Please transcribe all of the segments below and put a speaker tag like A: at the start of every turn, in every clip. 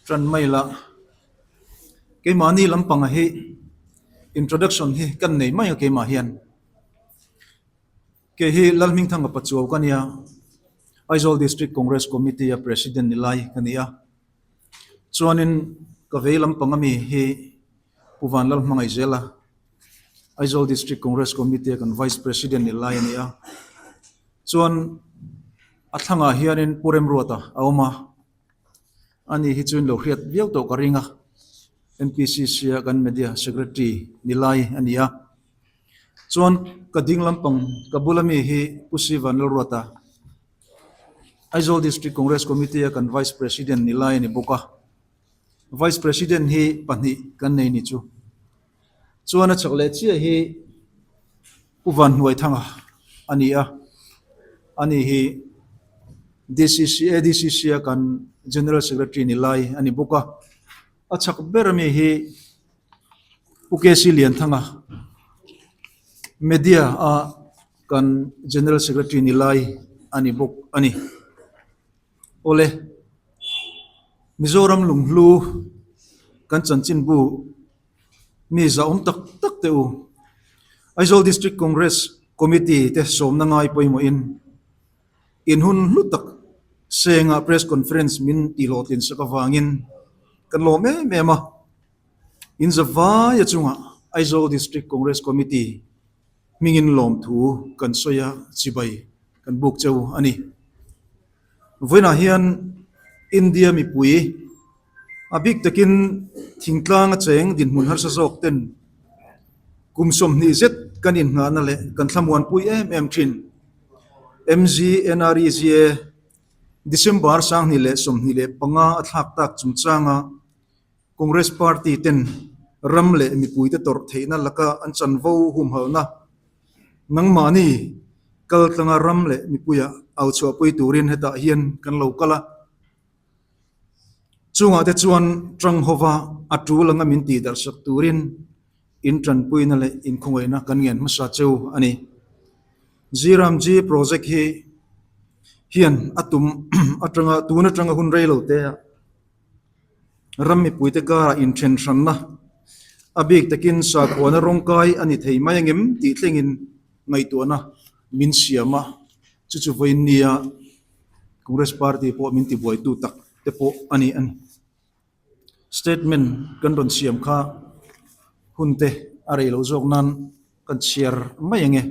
A: Tan mai la, keimahni lampanga hi introduction hi kan nei mai a keimah hian. Kei hi Lalhmingthanga Pachuau ka nia, Aizawl District Congress Committee a President ni lai ka ni a. Chuanin ka vei lampang ami hi Pu Vanlalhmangaihzela, Aizawl District Congress Committee a kan Vice President ni lai a ni a. Chuan a thlangah hianin Pu Remruata a awm a. Ani hi chuan lo hriat viau tawh ka ring a, MPCC a kan Media Secretary ni lai a ni a. Chuan ka ding lampang ka bula mi hi Pu Siva Nalruata, Aizawl District Congress Committee a kan Vice President ni lai a ni bawk a. Vice President hi pahnih kan nei ni chu. Chuan a chak leh chiah hi Pu Vanhnuaithanga a ni a, ani hi DCC, ADCC a kan General Secretary ni lai a ni bawk a. A chak ber ami hi Pu KC Lianthanga, Media a kan General Secretary ni lai a ni bawk a ni. Awle, Mizoram lunghlu kan chanchinbu mi zahawm tak tak teh u. Aizawl District Congress Committee te sawmna ngai pawimawhin in hun hlu tak sengah Press Conference min tihhlawhtlin sak avangin kan lawm em em a. In zavaia chungah Aizawl District Congress Committee hmingin lawmthu kan sawi a, chibai kan buk cheu a ni. Vawiinah hian India mipui a bik takin thingtlang a cheng dinhmun harsa zawk ten kum 20 zet kan innghahna leh kan thlamuanpui em em thin. MGNREGA December 2025 a thlak tak chungchanga Congress party ten ram leh mipuite tawrh theihna laka an chanvo humhalhna nangmahni kal tlanga ram leh mipuia au chhuahpui turin hetah hian kan lo kal a. Chungah te chuan tang hova a tul anga min tihdarhsak turin in tanpuina leh inkhawngaihna kan ngen hmasa cheu a ni. G-Ramji project hi hian a tum atanga tun atanga hun rei lo te ah Ram mipuite karah inthen hranna a bik takin sakhuana rawngkai a ni thei mai angem tih thlengin ngaihtuahna min siam a, chu chu vawiin nia Congress party pawh min tibuaitu tak te pawh a ni a ni. Statement kan rawn siam kha hun te a rei loh zawk nan kan chhiar mai ang e.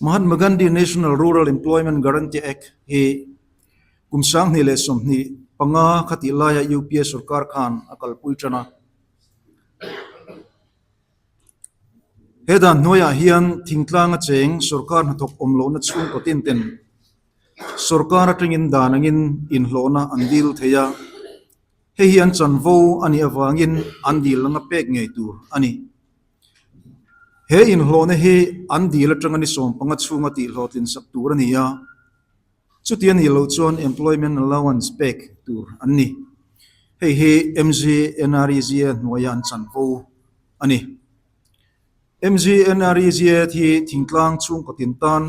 A: Mahatma Gandhi National Rural Employment Guarantee Act hi kum 2025 khatih laia UPA sorkar khan a kalpui tan a. He dan hnuaiah hian thingtlanga cheng sorkar hnathawk awm lohna chhungkaw tin ten sorkar atangin dan angin inhlawhna an dil thei a. Hei hi an chanvo a nih avangin an dil anga pek ngei tur a ni. He inhlawhna hi an dil atanga ni 15 chhunga tihhlawhtlin sak tur a ni a, chuti a nih loh chuan Employment Allowance pek tur an ni. Hei hi MGNREGA hnuaia an chanvo a ni. MGNREGA hi thingtlang chhungkaw tin tan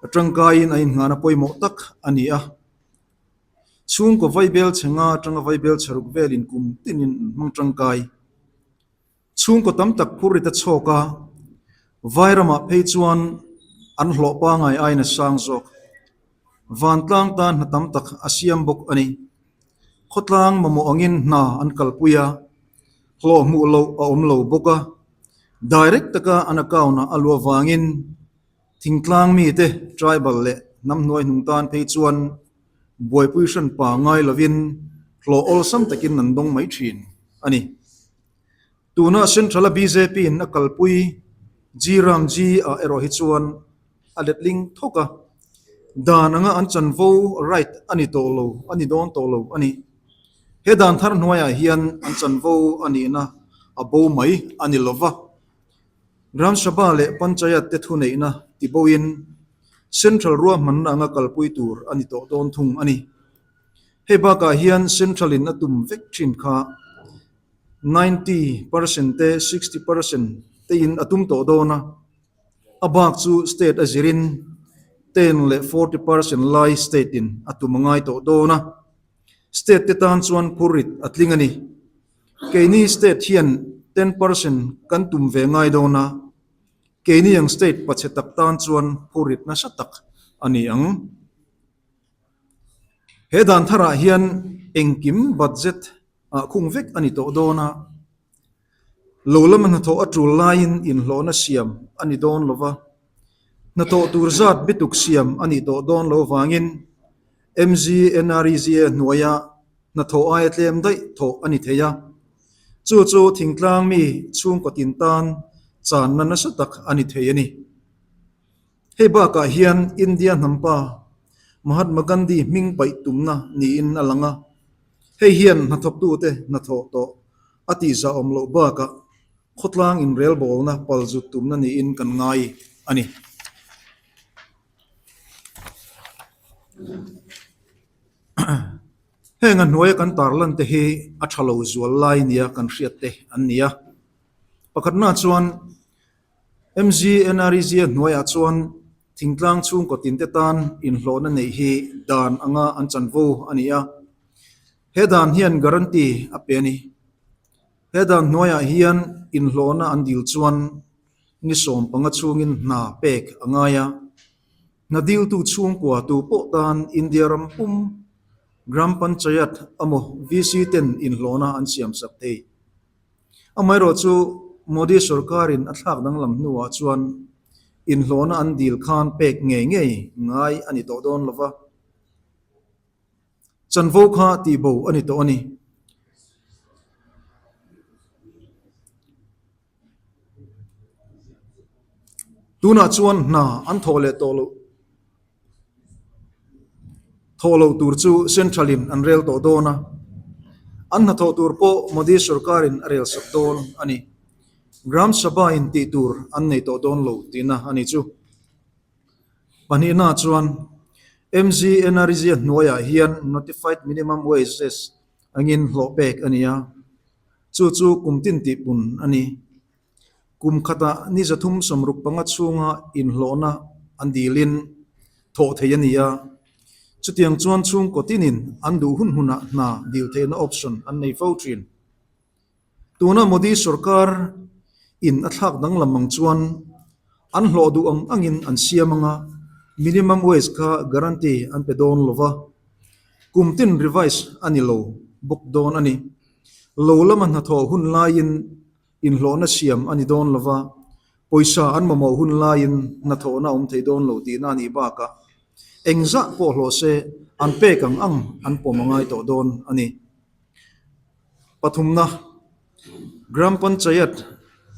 A: a tangkaiin a innghahna pawimawh tak a ni a. Chhungkaw vaibel chhe nga atanga vaibel chhe ruk velin kum tinin an hmang tangkai. Chhungkaw tam tak phur rit a chhawk a, vai ramah phei chuan an hlawh pangai aiin a sang zawk. Vantlang tan hna tam tak a siam bawk a ni. Khawtlang mamawh angin hna an kalpui a, hlawh hmuh loh a awm lo bawk a, direct taka an account-ah a luah vangin Thingtlang mite, tribal leh hnam hnuai hnung tan phei chuan buaipui hranpa ngai lovin hlawh awlsam takin an dawng mai thin a ni. Tuna Central-a BJP-in a kalpui G Ram G-ah erawh hi chuan a letling thawk a, dan anga an chanvo, right, a ni tawh lo, a ni dawn tawh lo a ni. He dan thar hnuaiah hian an chanvo a nihna a bo mai a ni lova. Gram Sabha leh Panchayat te thuneihna tiboin Central ruahmanna anga kalpui tur a ni tawh dawn thung a ni. Hei bakah hian Central in a tum vek thin kha 90% te 60% te in a tum tawh dawn a, a bak chu state a zirin 10 leh 40% lai state in a tum a ngai tawh dawn a. State te tan chuan phurrit a tling a ni. Keini state hian 10% kan tum ve ngai dawn a, keini ang state pachhe tak tan chuan phurrit nasa tak a ni ang. He dan tharah hian engkim budget ah khung vek a ni tawh dawn a, lo lama hnathawh a tul laiin inhlawhna siam a ni dawn lo va, hnathawh tur zat bituk siam a nih tawh dawn lo vangin MGNREGA hnuaia hnathawh aia tlem daih thawh a ni thei a, chu chu thingtlang mi chhungkaw tin tan channa nasa tak a ni thei a ni. Hei bakah hian India hnampa Mahatma Gandhi hming paih tumna niin a lang a, hei hian hnathawktute hnathawh tawh a tihzahawm loh bakah khawtlang inrelbawlna palzut tumna niin kan ngai a ni. Heng a hnuaia kan tarlan te hi a tha lo zual lai nia kan hriat te an ni a. Pakhatna chuan MGNREGA hnuaiah chuan thingtlang chhungkaw tinte tan inhlawhna neih hi dan anga an chanvo a ni a. He dan hian guarantee a pe a ni. He dan hnuaiah hian inhlawhna an dil chuan ni 15 chhungin hna pek a ngai a. Hna diltu chhungkua tu pawh tan India ram pum Gram Panchayat emaw VC ten inhlawhna an siamsak thei. Amaherawh chu Modi sorkarin a thlak danglam hnuah chuan inhlawhna an dil khan pek ngei ngei ngai a ni tawh dawn lo va, chanvo kha tihbo a ni tawh a ni. Tunah chuan hna an thawh leh tawh loh. Thawh loh tur chu Central in an rel tawh dawn a, an hnathawh tur pawh Modi sorkar in a rel sak dawn a ni. Gram Sabha in tih tur an nei tawh dawn lo tihna a ni chu. Pahnihna chuan MGNREGA hnuaiah hian Notified Minimum Wages angin hlawh pek a ni a, chu chu kum tin tihpun a ni. Kum khatah ni 365 chhunga inhlawhna an dilin thawh theih a ni a, chutiang chuan chhungkaw tinin an duh hun hunah hna dil theihna option an nei fo thin. Tuna Modi sorkar in a thlak danglam ang chuan an hlawh duh ang angin an siam anga minimum wage kha guarantee an pe dawn lo va, kum tin revise a ni lo bawk dawn a ni. Lo lama hnathawh hun laiin Inhlawhna siam a ni dawn lova, pawisa an mamawh hun laiin hnathawhna a awm thei dawn lo tihna a nih bakah engzah pawh hlawh se an pek ang ang an pawm a ngai tawh dawn a ni. Pathumna, Gram Panchayat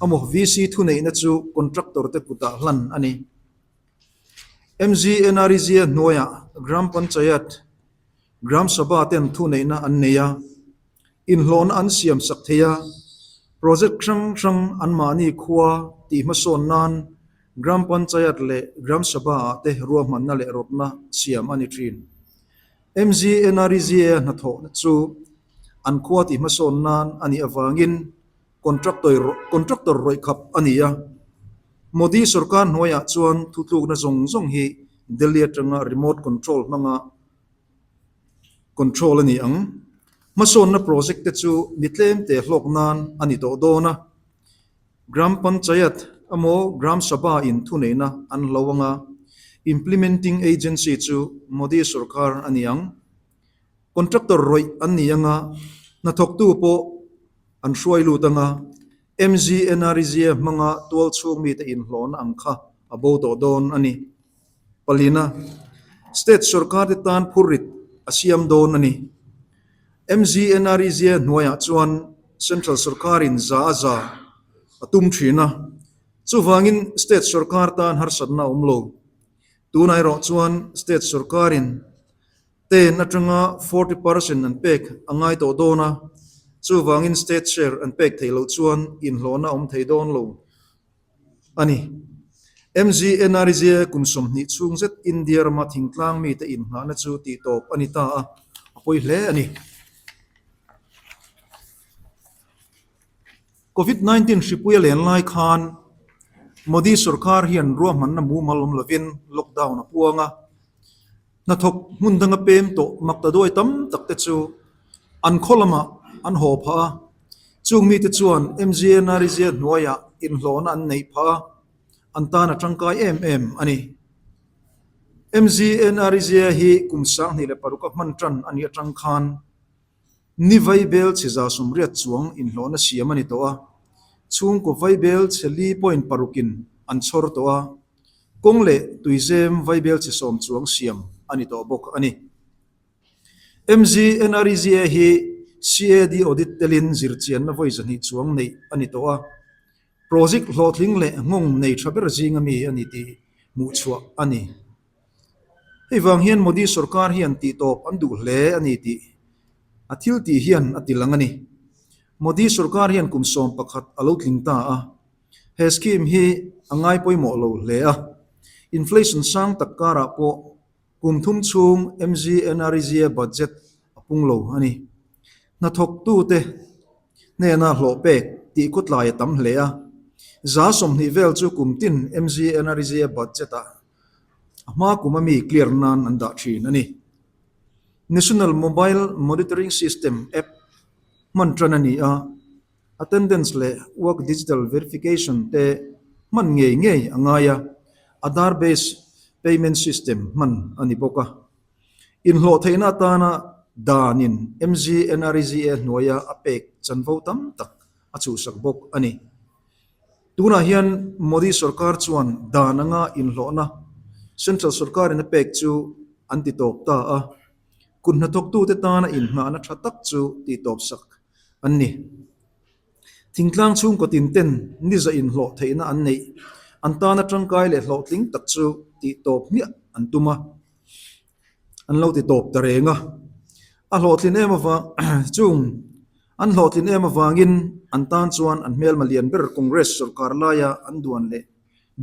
A: emaw VC thuneihna chu contractor te kutah hlan a ni. MGNREGA hnuaiah Gram Panchayat, Gram Sabha ten thuneihna an nei a, Inhlawhna an siam sak thei a, project hrang hrang anmahni khua tih hmasawn nan Gram Panchayat leh Gram Sabha ah te ruahmanna leh rawtna siam a ni thin. MGNREGA hnathawhna chu an khua tih hmasawn nan a nih avangin contractor rawih khap a ni a. Modi sorkar hnuaiah chuan thutlukna zawng zawng hi Delhi atanga remote control hmanga control a ni ang. Hmasawnna project te chu mi tlemte hlawk nan a ni tawh dawn a. Gram Panchayat emaw Gram Sabha in thuneihna an hlo ang a, implementing agency chu Modi sorkar a ni ang. Contractor rawih an ni ang a, hnathawktu pawh an hruai lut ang a, MGNREGA hmanga tualchhung mite inhlawhna ang kha a bo tawh dawn a ni. Palina, State sorkar te tan phurrit a siam dawn a ni. MGNREGA hnuaiah chuan Central sorkarin za a za a tum thin a, chuvangin State sorkar tan harsatna a awm lo. Tunah erawh chuan State sorkarin ten atanga 40 percent an pek a ngai tawh dawn a, chuvangin State share an pek theih loh chuan inhlawhna a awm thei dawn lo. A ni. MGNREGA kum 20 chhung zet India rama thingtlang mite inngahna chu tihtawp a ni ta a, a pawi hle a ni. Covid 19 hripui a len lai khan Modi sorkar hian ruahmanna mumal awm lovin lockdown a puang a, hnathawk hmun danga pem tawh maktaduai tam tak te chu. An khaw lamah an haw phah a, chung mite chuan MGNREGA hnuaiah inhlawhna an neih phah a, an tan a tangkai em em a ni. MGNREGA hi kum 2006 a hman tan a nih atang khan Ni vaibel chhe 180 chuang inhlawhna siam a ni tawh a, chhungkaw vaibel chhe li point parukin an chhawr tawh a, kawng leh tuizem vaibel chhe sawm chuang siam a ni tawh bawk a ni. MGNREGA hi CAD audit telin zirchianna vawi 200 chuang neih a ni tawh a, project hlawhtling leh nghawng nei tha ber zinga mi a ni tih hmuhchhuah a ni. Hei vang hian Modi sorkar hian tihtawp an duh hle a ni tih a thil tih hian a ti lang a ni. Modi sorkar hian kum 11 a lo tling ta a, he scheme hi a ngai pawimawh lo hle a. Inflation sang tak karah pawh kum thum chhung MGNREGA budget a pung lo a ni. Hnathawktute hnena hlawh pek tih khawtlai a tam hle a, 20% vel chu kum tin MGNREGA budget-ah A hma kum a mi clear nan an dah thin a ni. National Mobile Monitoring System app hman tan a ni a, attendance leh work digital verification te hman ngei ngei a ngai a, Aadhaar based payment system hman a ni bawk a. Inhlawh theihna atana danin MGNREGA hnuaia a pek chanvo tam tak a chhuhsak bawk a ni. Tunah hian Modi sorkar chuan dan anga inhlawhna Central sorkarin a pek chu an ti tawp ta a, kut hnathawktute tana inhnahna tha tak chu tihtawpsak an ni. Thingtlang chhungkaw tinten niza inhlawh theihna an neih, an tana tangkai leh hlawhtling tak chu tihtawp hmiah an tum a. An lo ti tawp ta reng a, a hlawhtlin em avang chung an hlawhtlin em avangin an tan chuan an hmelma lian ber Congress sorkar laia an duan leh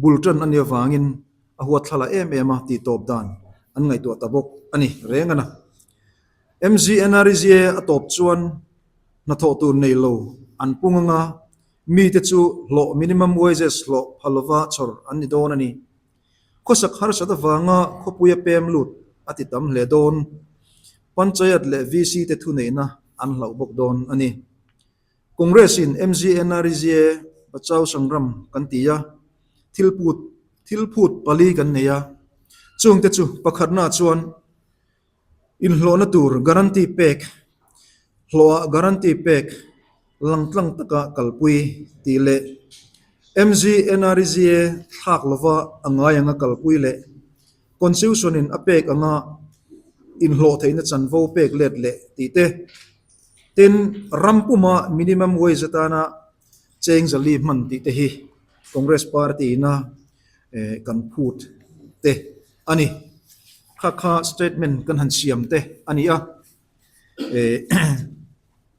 A: bul tan a nih avangin a huatthlala em em a tih tawp dan an ngaihtuah ta bawk a ni reng a na. MGNREGA a tawp chuan hnathawh tur nei lo an pung anga mite chu hlawh minimum wages hlawh pha lova chhawr an ni dawn a ni. Khawsak harsat avanga khawpuia pem lut a ti tam hle dawn. Panchayat leh VC te thuneihna an hlauh bawk dawn a ni. Congress in MGNREGA Bachao Sangram kan ti a, thil put thil phut pali kan nei a, chungte chu pakhatna chuan Inhlawhna tur guarantee pek, hlawhah guarantee pek langtlang taka kalpui tih leh MGNREGA thlak lova a ngai anga kalpui leh Constitution-in a pek anga inhlawh theihna chanvo pek let leh tih te, tin, ram puma minimum wage atana cheng zali hman tih te hi Congress party-ina kan phut te a ni. Kha kha statement kan han siam te a ni a,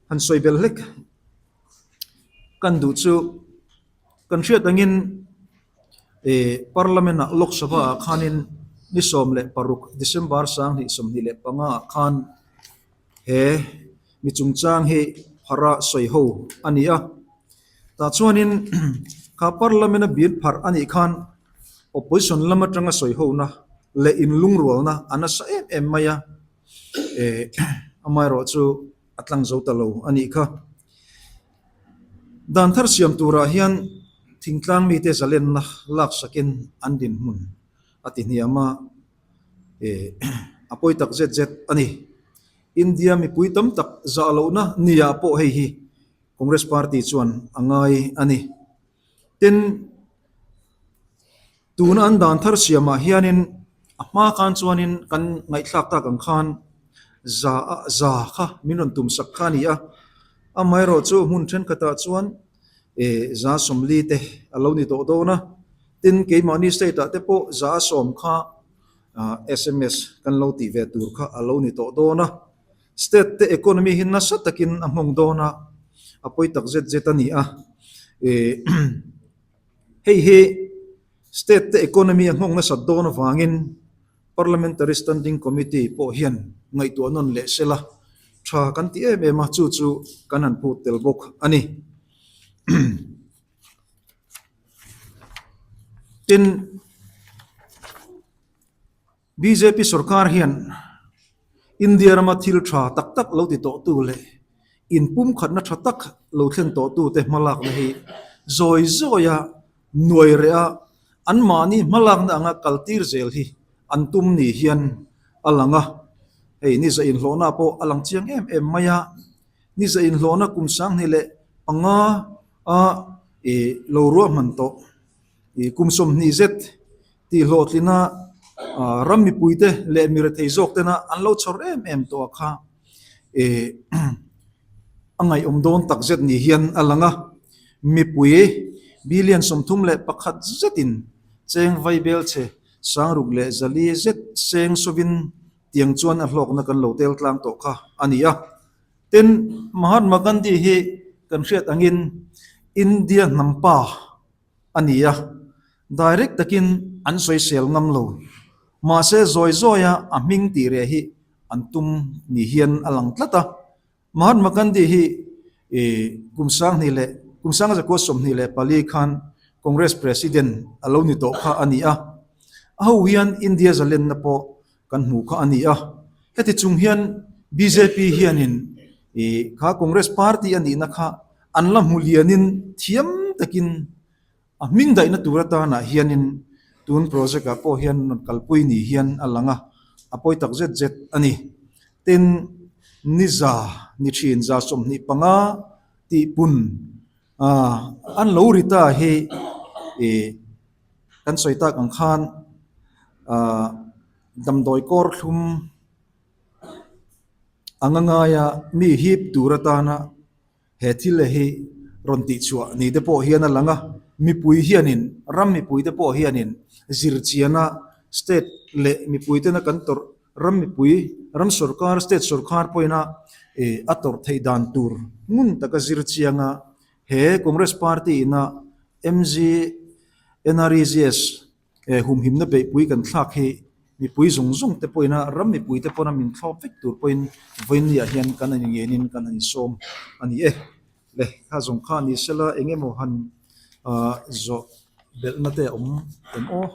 A: han sawi bel hlek kan duh chu kan hriat angin Parliament ah Lok Sabha ah khanin ni 16 December 2025 ah khan He mi chungchang hi phara sawi ho a ni a, tah chuanin kha parliament a bill pharh a nih khan opposition lam atanga sawi hona leh inlungrualna a nasa em em mai a, eh amaherawh chu a tlang zo ta lo a nih kha. Dan thar siam turah hian thingtlang mite zalenna laksakin an dinhmun a ti hniam a. A pawi tak zet zet a ni. India mipui tam tak zah lohna nia pawh hei hi Congress party chuan a ngai a ni. Tin, tuna an dan thar siamah hianin a hma khan chuanin kan ngaihthlak tak ang khan za a za kha min rawn tum sak kha a ni a. Amaherawhchu hmun thenkhatah chuan za 40 te a lo ni tawh dawn a. Tin, keimahni state ah te pawh za a sawm kha sms kan lo tih ve tur kha a lo ni tawh dawn a. State te economy hi nasa takin a hmawng dawn a, a pawi tak zet zet a ni a. Hei hi state te economy a nghawng nasat dawn avangin Parliamentary Standing Committee pawh hian ngaihtuah nawn leh sela tha kan ti em em a, chu chu kan han phut tel bawk a ni. Tin, bjp sorkar hian India rama thil tha tak tak lo ti tawhtu leh. Inpumkhatna tha tak lo thlen tawhtute hmalakna hi zawi zawia nuai reh a, anmahni hmalakna anga kaltir zel hi an tum ni hian a lang a. Hei ni za inhlawhna pawh a lang chiang em em mai a, ni za inhlawhna kum 2005 a lo ruahman tawh kum 20 zet tih hlawhtlina ram mipuite leh mi rethei zawk tena an lo chhawr em em tawh a kha a ngaihawm dawn tak zet ni hian a lang a. Mipui billion 31 zetin cheng vaibelchhe 6400 zet seng sawin tiang chuan a hlawkna kan lo tel tlang tawh kha a ni a. Tin, Mahatma Gandhi hi kan hriat angin India hnam pa a ni a, direct takin an sawisel ngam lo. Mahse zawi zawia a hming tih reh hi an tum ni hian a lang tlat a. Mahatma Gandhi hi kum 2000 leh kum 1924 khan Congress President a lo ni tawh kha a ni a. A ho hian India zalenna pawh kan hmuh kha a ni a. Heti chung hian bjp hianin kha Congress party a nihna kha an la hmu lianin thiam takin a hming daihna tur atanah hianin tun project ah pawh hian rawn kalpui ni hian a lang a, a pawi tak zet zet a ni. Tin, ni za ni thin za 25 tih pun an lo ri ta hi kan sawi tak ang khan damdawi kawr thlum anga ngaia mi hip tur atana he thil hi rawn tihchhuah ni te pawh hian a lang a, mipui hianin ram mipui te pawh hianin zirchiana state leh mipui tena kan tawrh ram mipui ram sawrkar state sawrkar pawhina a tawrh theih dan tur ngun taka zirchianga He Congress Party ina MGNREGS humhimna beihpui kan thlak hi mipui zawng zawng te pawhina ram mipui te pawna min thlawp vek tur pawhin vawiinniah hian kan han ingenin kan han insawm a ni e. Le kha zawng kha ni sela eng emaw han zawh belhna te a awm em aw.